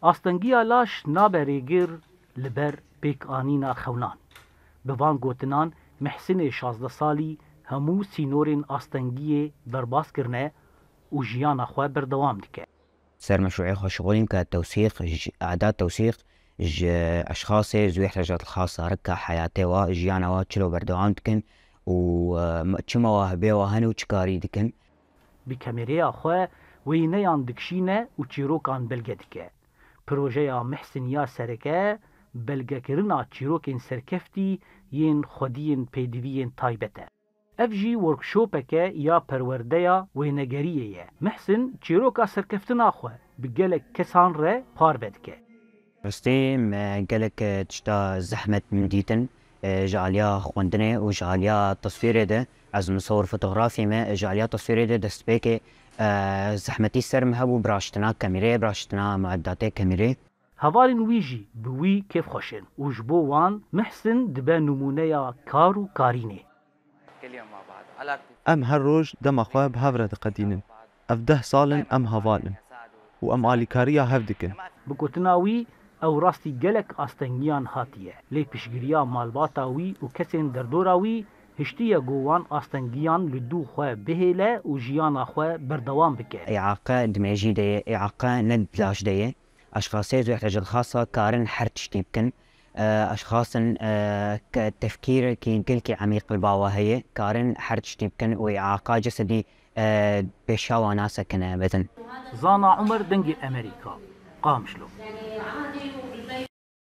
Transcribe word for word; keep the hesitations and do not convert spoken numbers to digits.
Astengiya laş nabe rêgir li ber pêkanîna xewnan. Bi van gotinan Mihsinê şazdeh salî hemû sînorên astengiyê derbas kirine û jiyana xwe berdewam dike. سەر مەشروعی خۆشغۆلین کە تەوسیق ژ ئادا تەوسیق ji eşxasê zû ihtiyacat xasa rika heyatê wa jiyana wa çilo berdewam dikin û çi mewahibê wa hene û çi karî dikin. Bi kameraya xwe wêneyan dikişîne û çîrokan belge dike. Projeya Mihsin ya sereke belgekirina çîrokên serkeftî yên xwediyên pêdiviyên taybet e. Ev jî workshopeke ya perwerdeya wênegeriyê ye. Mihsin çîroka serkeftina xwe bi gelek kesan re parve dike. Rastî me gelek tişta zehmet min dîtin. Ji aliya xwendinê û ji aliya teswîrê de ez misawir fotografî me, ji aliya teswîrê de destpêkê zehmetî ser min hebû bi raştina kamîrê, bi raştina mueddatê kamîrê. Hevalên wî jî bi wî kêfxweş in û ji bo wan Mihsin dibe nimûneya kar û karînê. Em her roj dema xwe bi hev re diqedînin. Ev deh sal in em heval in û em alîkariya hev dikin. Bi gotina wî, ew rastî gelek astengiyan hatiye, lê piştgiriya malbata wî û kesên derdora wî hiştiye ku wan astengiyan li dû xwe bihêle û jiyana xwe berdewam bike. Îaqa di mêjî de ye, îaqa ne di laş de ye. Eşxasê zû ihtiyacat xasa karin her tiştî bikin. Eşxasin ke tefkîrekî gelkî emîq li ba we heye, karin her tiştî bikin û îaqa cesedî pêşa wan nasekine mezin. Zana Umer, Dengê Emerîka, Qamişlo.